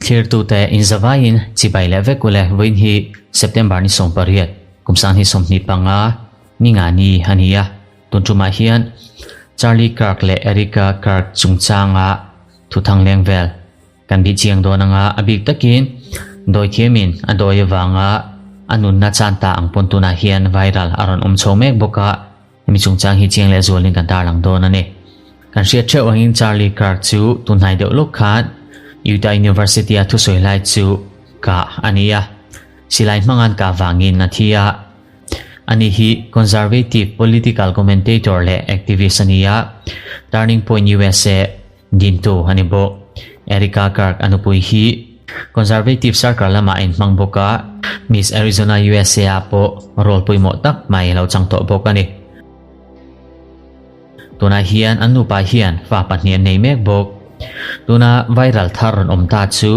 Thlirtute inzavaiin chibai leh vek ule vawiin hi September ni 18 kum sang hi 25 ni nga ni a ni a. Tun tumah hian Charlie Kirk leh Erika Kirk chungchanga thuthang leng vel kan bih chiang dawn anga a bik takin dawithiamin a dawi avanga a nunna chan ta ang pawn tunah hian viral a rawn awm chho mek bawk a. Hemi chungchang hi chiang leh zualin kan tarlang dawn a ni. Kan hriat theuh angin Charlie Kirk chu tunhnai deuh lawk khan Utah University-a thusawi lai chu kah a ni a, silai hmanga'n kah vangin a thi a. Ani hi conservative political commentator leh activist a ni a, Turning Point USA dintu a ni bawk. Erika Kirk a nupui hi conservative circle lamah a inhmang bawk a, Miss Arizona USA ah pawh role pawimawh tak mai a lo chang tawh bawk a ni. Tunah hian an nupa hian fa pahnih an nei mek bawk. Tuna viral thar rawn awm ta chu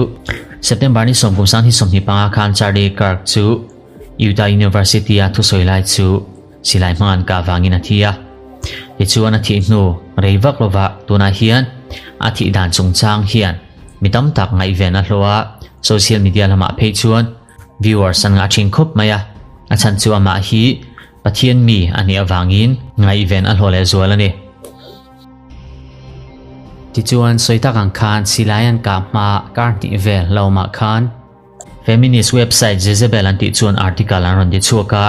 September ni 10 kum 2025 khan Charlie Kirk chu Utah University-a thusawi lai chu silai hmang an kah vangin a thi a. Tichuan a thih hnu rei vak lovah tunah hian a thih dan chungchang hian mi tam tak ngaihven a hlawh a, social media lamah phei chuan viewers an ngah thin khawp mai a, a chhan chu amah hi Pathian mi a nih avangin ngaihven a hlawh leh zual a ni. Tichuan sawi tak ang khan silai an kah hma kar hnih vel hlauhmah khan Feminist website Jezebel an tih chuan article an rawn ti chhuak a,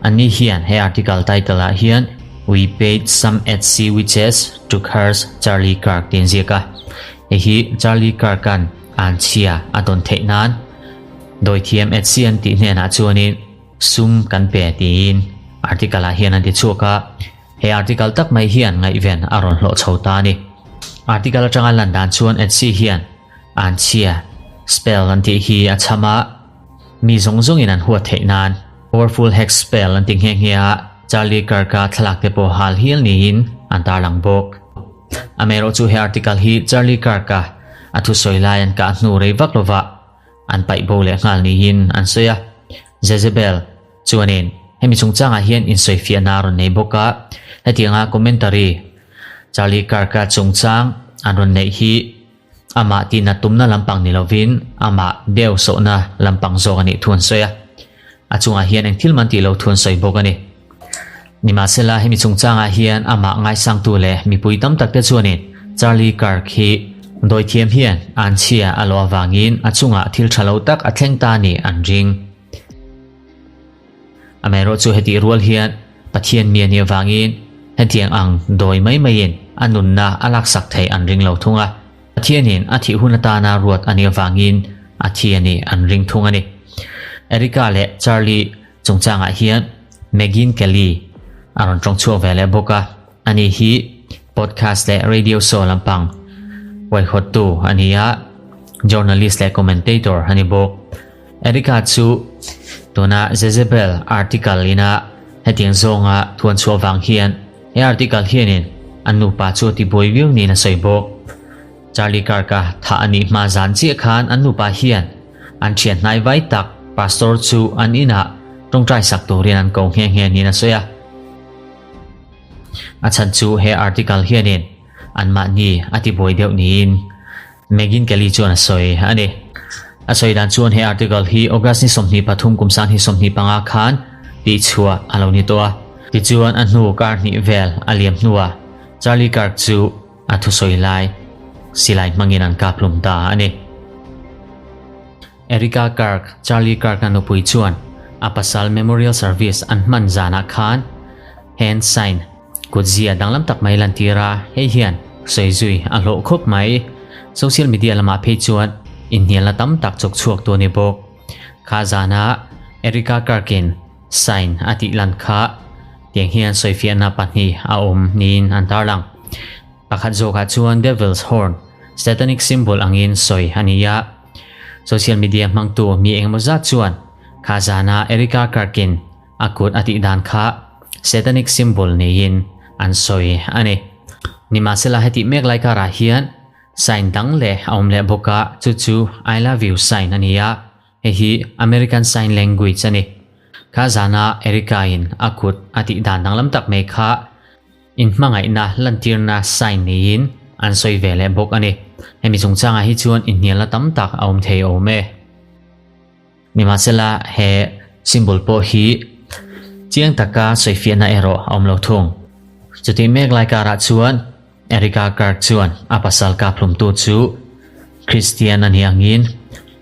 anni hian he article title ah hian We paid some Etsy witches to curse Charlie Kirk tih an ziak a, hei hi Charlie Kirk-a'n anchhia a dawn theih nan dawithiam Etsy an tih hnenah chuanin sum kan pe tiin article ah hian an ti chhuak a, he article tak mai hian ngaihven a rawn hlawh chho ta a ni. Article atanga lan dan chuan Etsy hian Anchhia, spell an tih hi a chham a, mi zawng zawngin an huat theih nan powerful hex spell an ti nghe nghe a, Charlie Kirk-a thlalak te pawh hal hial niin an tarlang bawk. Amaherawh chu he article hi Charlie Kirk-a a thusawi lai an kah hnu rei vak lovah an paih bo leh nghal niin an sawi a, Jezebel chuanin hemi chungchangah hian insawifiahna a rawn nei bawk a, hetianga commentary Charlie Kirk-a chungchang an rawn neih hi Amah tihna tumna lampang ni lovin amah deu sawhna lampang zawk a nih thu an sawi a. A chungah hian eng thil man tih lo thu an sawi bawk a ni. Nimahsela, hemi chungchangah hian amah ngaisangtu leh mipui tam takte chuanin Charlie Kirk hi dawithiam hian anchhia a lawh avangin a chungah thil tha lo tak a thleng ta nih an ring. Amaherawhchu chu hetih rual hian Pathian mi a nih avangin hetiang ang dawi mai maiin a nunna a laksak theih an ring lo thung a, Pathianin a thih hun atana ruat a nih avangin a thi a nih an ring thung a ni. Erica leh Charlie chungchangah hian Megyn Kelly a rawn tawng chhuak ve leh bawk a, ani hi podcast leh radio show lampang huaihawttu a ni a, journalist leh commentator a ni bawk. Erica chu tuna Jezebel article ina hetiang zawnga thuan chhuah vang hian he article hianin an nupa chu a ti buai viau niin a sawi bawk. Charlie Kirk-a thah a nih hma zan chiah khan an nupa hian an thian hnai vai tak pastor chu an inah tawngtai sak turin an ko nghe nghe niin a sawi a. A chhan chu he article hianin anmahni a ti buai deuh niin Megyn Kelly chuan a sawi a ni. A sawi dan chuan he article hi August ni 23 kum 2025 khan tihchhuah a lo ni tawh a. Tichuan a hnu kar hnih vel a liam hnuah Charlie Kirk chu a thusawi lai silai hmangin an kap hlum ta a ni. Erika Kirk, Charlie Kirk-a nupui chuan a pasal memorial service an hman zanah khan hand sign Kutzia danglam tak mai lantir a, hei hian sawi zui a hlawh khawp mai. Social media lamah phei chuan inhnialna tam tak chawk chhuak tu a ni bawk. Kha zana Erika Kirk-in sign a tih lan kha tiang hian sawifiahna pahnih a awm niin an tarlang. Pakhat zawkah chuan Devil's Horn, satanic symbol angin sawi a ni a. Social media hmangtu mi engemaw zat chuan kha zana Erika Kirk-in A kut a tih dan kha Satanic symbol niin an sawi a ni. Nimahsela hetih mek lai karah hian sign dang leh a awm leh bawk a, chu chu I love you sign a ni a, hei hi American Sign Language a ni. Kha zana Erica-in a kut a tih dan danglam tak mai kha inhmangaihna lantirna sign niin. an sawi ve leh bawk a ni. Hemi chungchangah hi chuan inhnialna tam tak a awm thei awm e. Nimahsela he symbol pawh hi chiang taka sawifiahna erawh a awm lo thung. Chutih mek lai karah chuan Erika Kirk chuan a pasal kaphlumtu chu Kristian a nih angin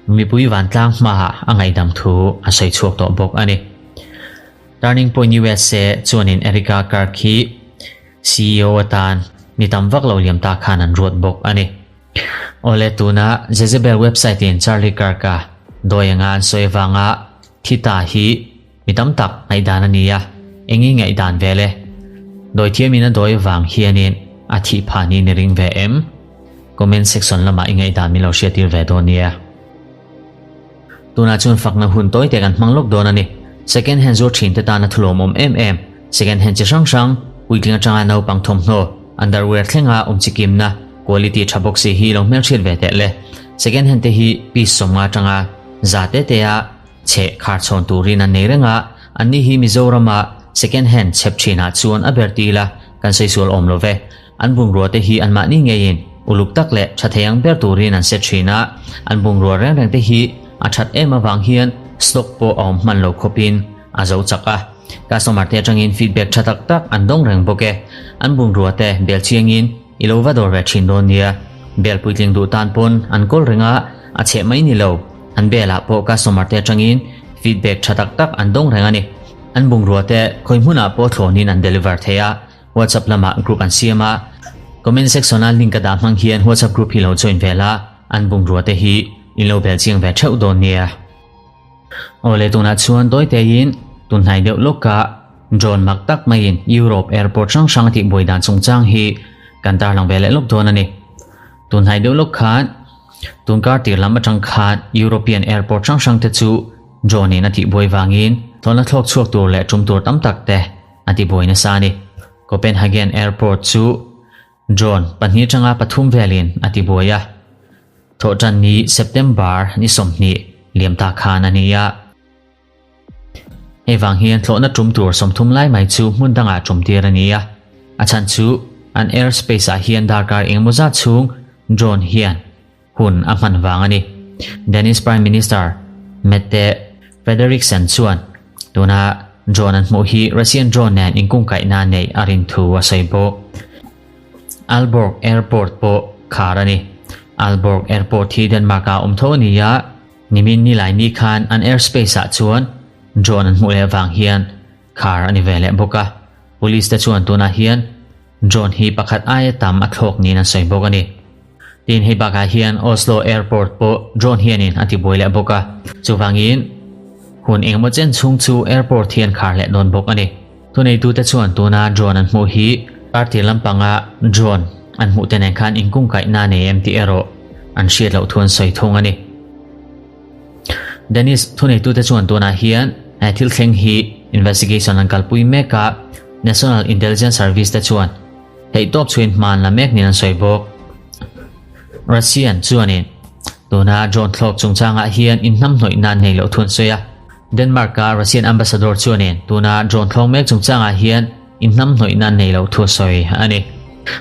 mipui vantlang hmaah a ngaihdam thu a sawi chhuak tawh bawk a ni. Turning Point USA chuanin Erika Kirk hi CEO atan ni tam vak lo liam ta khan an ruat bawk a ni. Awle tuna Jezebel website in Charlie Kirk-a dawi anga an sawi avanga thi ta hi mi tam tak ngaihdan a ni a, eng i ngaihdan vel e? Dawi thiamin a dawi avang hianin a thih phah niin i ring ve em? Comment section lamah i ngaihdan min lo hriattir ve dawn nia. Tunah chuan fakna hun tawi te kan hmang lawk dawn a ni. Second hand zuar thin te tan a thulawm awm em em. Second hand chi hrang hrang, puitling atanga naupang thawmhnaw, underwear thlenga awm chi kimna, quality tha bawk si hi lo hmelhriat ve teh le. Second hand te hi piece 50 atanga za te te a chhe khar chhawn turin an nei reng a, anni hi Mizorama second hand chhep thinah chuan a ber ti ila kan sawi sual awm lo ve. An bungrua te hi anmahni ngeiin uluk tak leh tha thei ang ber turin an set thin a, an bungrua reng reng te hi a that em avang hian stock pawh a awm hman lo khawpin a zo chak a. Customer te atangin feedback tha tak tak an dawng reng bawk e. An bungrua te bel chiangin i lo va dawr ve thin dawn nia. Bel puitling duh tan pawn an kawl reng a, a chheh mai ni lo. An belah pawh customer te atangin feedback tha tak tak an dawng reng a ni. An bungrua te khawi hmunah pawh thlawnin an deliver thei a. WhatsApp lamah group an siam a, comment section a link ka dah hmang hian WhatsApp group hi lo join ve la, an bungrua te hi in lo bel chiang ve theuh dawn nia. Awle tunah chuan tawi teiin tunhnai deuh lawka drone mak tak maiin Europe airport hrang hrang a tihbuai dan chungchang hi kan tarlang ve leh lawk dawn a ni. Tunhnai deuh lawk khan tunkar tir lam atang khan European airport hrang hrang te chu drone in a tihbuai vangin thlawhna thlawk chhuak tur leh tum tur tam tak te a ti buai nasa a ni. Copenhagen Airport chu drone pahnih atanga pathum velin a ti buai a, thawhtan ni September ni 20 liam ta khan a ni a. Hei vang hian thlawhna tum tur 30 lai mai chu hmun dangah tum tir a ni a, a chhan chu an airspace ah hian darkar engemaw zat chhung drone hian hun a hman vang a ni. Danish Prime Minister Mette Frederiksen chuan tuna drone an hmuh hi Russian drone nen inkungkaihna neih a rin thu a sawi bawk. Aalborg Airport pawh khar a ni. Aalborg Airport hi Denmark-ah awm tho a ni a, nimin nilai ni khan an airspace-ah chuan drone an hmuh leh vang hian khar a ni ve leh bawk a. Police te chuan tunah hian drone hi pakhat aia tam a thlawk niin an sawi bawk a ni. Tin hei bakah hian Oslo Airport pawh drone hianin a tibuai leh bawk a, chuvangin hun engemaw chen chhung chu airport hi an khar leh dawn bawk a ni. Thuneitute chuan tuna drone an hmuh hi kartir lampanga drone an hmuh te nen khan inkungkaihna a nei em tih erawh an hriat loh thu an sawi thung a ni. Danish thuneitute chuan tunah hian he thil thleng hi investigation an kalpui mek a, National Intelligence Service te chuan Theihtawp chhuin hman la mek niin an sawi bawk. Russian chuanin tuna drone thlawk chungchangah hian inhnamhnawihna an nei loh thu an sawi a. Denmark-a Russian ambassador chuanin tuna drone thlawk mek chungchangah hian inhnamhnawihna an nei loh thu a sawi a ni.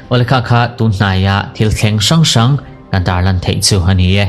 Awle kha kha tun hnaia thil thleng hrang hrang kan tarlan theih chu a ni e.